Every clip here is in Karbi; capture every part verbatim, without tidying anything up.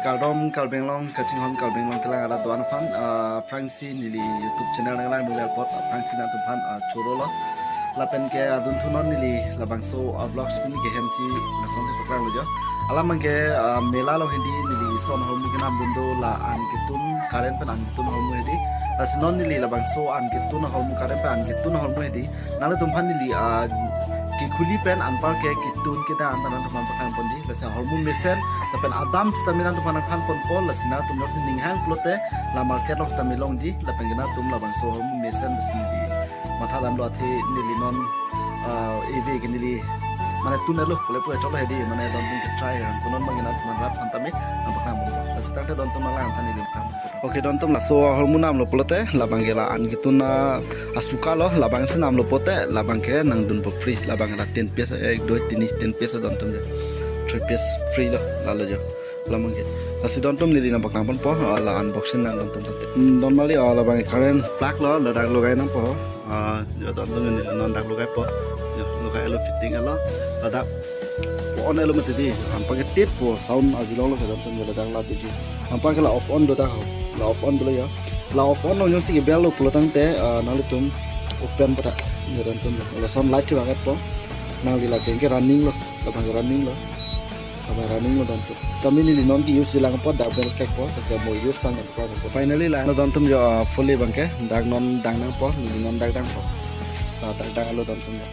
Kardom Karbi Anglong, kachinghon Karbi Anglong kelang arat do-an aphan, ah, aphrangsi neli YouTube channel nanglang neli apot, aphrangsi nangtumphan, ah, chorolo. Lapen ke adun thunon neli labangso, ah, vlogs pini ke hemsi lasonsi paklanglo jo. Alam abangke, ah, mela along hedi neli ison ahormu kenam dun do, la an ketun, current pen an ketun ahormu hedi. Lasi non neli labangso an ketun ahormu, current pen an ketun ahormu hedi nanglitumphan neli, ah, kekhuli pen anparke ketun kedang an ta nangtumphan paklangponji. Lasi ahormu mesen, lapen adam sitame nangtumphan nangthanponpo, lasi nangtum nor si ning hang pulote, la market along sitame longji, lapen ke nangtum labangso ahormu mesen lasi neli matha damlo athe neli non, ah, eve ke neli, mane tun-etlo, pule pule choklo hedi, mane dontum ke try, ko non abang nangtumphan rat aphan tame nangpaklangponpo. Lasi tangte dontum nanglang tha neli paklangponpo. Okay, dontum laso ahormu namlo pulote, labang ke la an ketun a-suka lo, labangsi namlo pulote, labang ke nangdunpo free, labang la ten piece, ek, dui, tini, ten piece dontum jo. Three piece free lo, lalo jo. Labang ke. Lasi dontum neli nangpaklangponpo, ah, la unboxing nang dontum tangte. Hmm, normally, ah, labang current plug lo, ladak logai nangpo. Ah, jo dontum neli non dak logaipo. Jo, logailo, fitting etlo. Ladak on etlo mati di. Anparke titpo sound ajulonglo ke dontum jo ladak la di. Anparke la off on dodak ho. La off on dolo jo. La off on along jongsi kebello pulo tangte, ah, nanglitum open pada. Jo dontum jo. Lason light chevang-etpo. Nangli la abangke running lo. Labang running lo. Labang running lo dontum. Sitame neli non ke-use jilang apot dak bel kekpo. Lasi mo use tang nangpo. Finally la dontum jo, ah, fully abangke dak non dang nangpo. Neli non dak dangpo. La dak danglo dontum jo.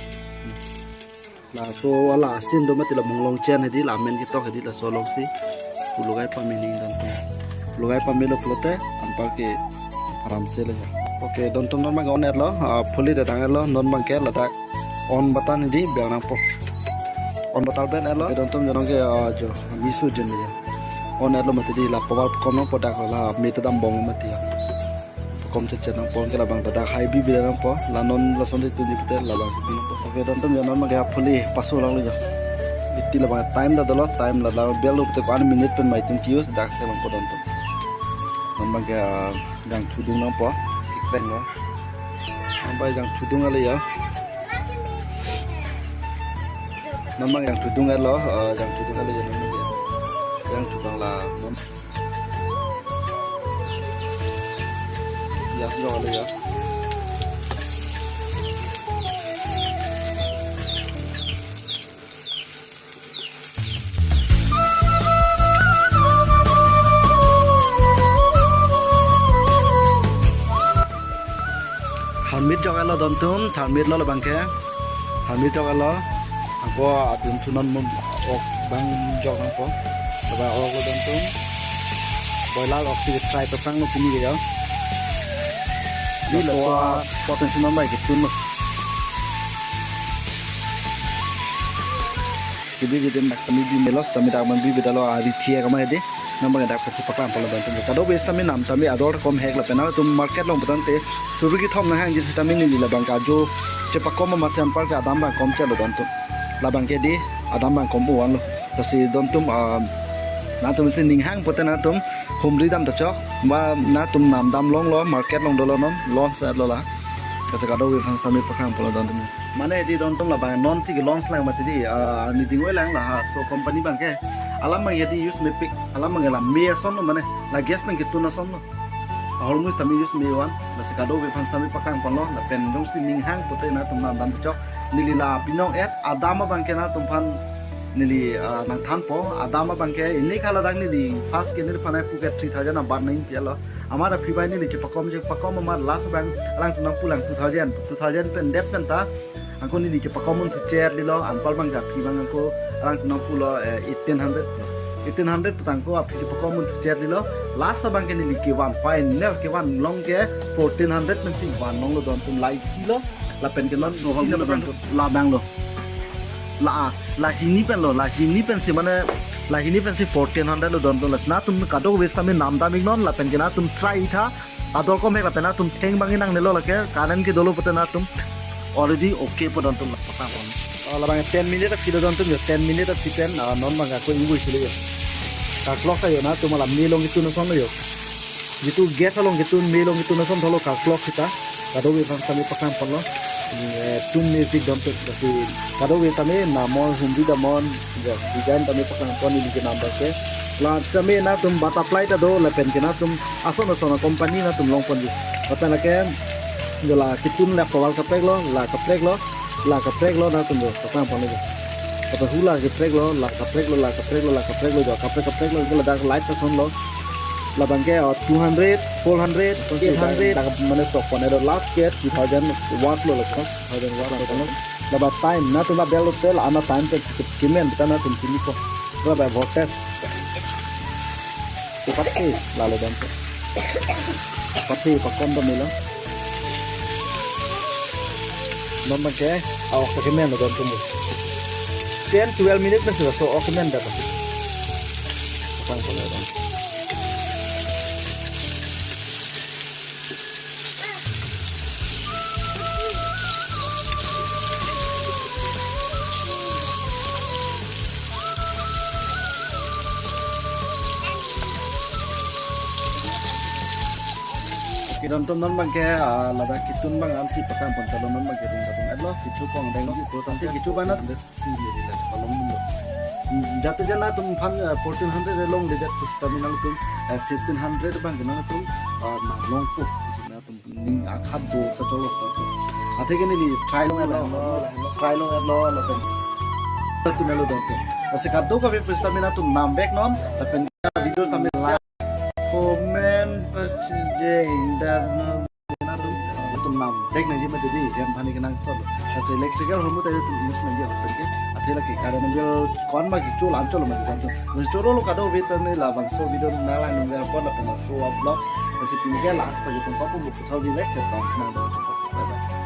Laso wala asin do mati la monglong chen hedi, la amen ketok hedi, laso alongsi pu logai pame nangji dontum. Pu logai pamelo pulote anparke aramse le. Okay, dontum non abangke on etlo, ah, fully de dang etlo, non abangke ladak on button hedi bel nangpo. On button bel etlo, dontum jo nonke, ah, jo misu jen le. On etlo mati di, la power kom nangpo dak, la me ta dambom mati ya. Kom chetchet nangpo, ke labang dak high B B nangpo, la non lason si tunji pulote labang si nangpo. Okay, dontum jo non abangke fully paso langlo jo. Iti labang time ta dolo, time la la bel lo pulote one minute pen maitum ke-use dak si nangpo dontum. Non abangke, ah, jangthu dung nangpo, kikren lo. Non abang jangthu dung ale jo. Non abang jangthu dung etlo, ah, jangthu dung ale jo non abang. Jangthu abang la non. Ya, ya, ya. Tharmit jok etlo dontum, tharmit lo labangke. Tharmit jok etlo. Ako adun thunon mum ok abang jok nangpo. Labang ok lo dontum. Boiler ok si try paprang lo pini ke jo. Ni lo so potensi non bai ketun lo. Kebi kebi dak tame bi melos tame dak man bi bedalo ari thia kama hedi. Non abang dak pensi paklangponlo dontum. Kadokave sitame nam tame ador kom hek lapen nangtum market along pu tangte suri kethom nanghangji sitame neli labang ke ajo chepakom amatsi anparke adam abang kom chelo dontum. Labang ke di adam abang kom ovan lo. Lasi dontum, ah, nangtum si ning hang pulote nangtum humri dam ta chok. Ba nangtum nam dam longlo, market along dolo non, launch etlo la. Lasi kadokave aphan sitame paklangponlo dontum. Mane di dontum labang non si ke-launch lang mati di, ah, neli dingoi lang la ha, so company abangke. Alam abang hedi use mepik, alam abang la me ason lo mane, la gas pen ketun ason lo. Ahormu sitame use me ovan, lasi kadokave aphan sitame paklangponlo, lapen jongsi ning hang pulote nangtum nam dam chok. Neli la binong et, adam abangke nangtumphan neli, ah, nangthanpo, adam abangke, ini kala dak neli first ke neliphan ai puke three thousand abat nangpi etlo. Amat aphi bai neli chepakom chepakom amat last abang alangtum nangpulang two thousand, two thousand pen det pen ta. Anke neli chepakom un thucher lilo, anpal abang aphi abang anke alangtum nangpulo, eh, eighteen hundred. Eighteen hundred pu ta anke aphi chepakom un thucher lilo. Last abangke neli kevan final kevan long ke fourteen hundred pensi van longlo dontum, la isi lo. Lapen ke non isi lo dontum, labang lo. La, la hini pen lo, la hini pensi mane, la hini pensi fourteen hundred lo dontum. Lasi nangtum kadokave sitame nam dam iknon, lapen ke nangtum try tha. Ador kom hek lapen nangtum theng bang inang nelo lake, current ke dolo pulote nangtum already okay po dontum la paklangpon. Oh, labang ten minute aphi lo dontum jo, ten minute aphi pen, ah, non abang ako ingui silo jo. Karklok ta jo nangtum la me along ketun ason lo jo. Jitu gas along ketun, me along ketun ason tholo karklok sita. Kadokave aphan tame paklangponlo. Eh, tun me pik dontum, lasi kadokave tame namon, humri damnon, jo, design tame paklangpon, neli kenam abangke. La tame nangtum butterfly ta do lapen ke nangtum ason ason company nangtum longponji. Lapen lake jo la ketun la kowal kaprek lo, la kaprek lo, la kaprek lo nangtum do, patang pon lo. Lapen hula kaprek lo, la kaprek lo, la kaprek lo, la kaprek lo, jo kaprek kaprek lo, jo ladak light ta son lo. Labang ke, oh, two hundred, four hundred, eight hundred, dak mane sok pon lo, last ke two thousand watt lo, two thousand watt lo. Laba time nangtum la bel lo tel ana time ke kemen ta nangtum chini ko. Laba voltage. Pati lalo dan. Pati pakon do milo. Non abang ke, awak ta kemen lo dan tum. Ten, twelve minutes na sudah so ok kemen dah. Patang pon lo dan. Kedam atum, non abang ke, ah, ladak ketun abang ansi patang pon chalo, non abang ke ding ding etlo, kecho pon deng ji pro tangte kecho banat. Si ni la palong dun lo. Jate jana atum aphan, eh, fourteen hundred along le jat pusita mi nangtum, eh, fifteen hundred abang ke nangtum, eh, nang longpo. Isi nangtum ning akhat do ta cholo. Athe ke neli try long lo, try long lo, lapen atum lo dong. Ase kado kave pusita mi nangtum nam vek non, lapen video tame like, comment, pachijeng dan nangtum nam vek nangji mati di, hem aphan ke nang cholo. Ase electrical hormu ta atum use nangji aphan ke. Athe lake current bill ko-an ma kecho lang cholo mati nangtum. Ase cholo lo kado ave tame labangso video nanglang nang ver pon lapen laso vlog. Ase pini ke la pajutum papu bu puthot di lek chetong nang do. Bye bye.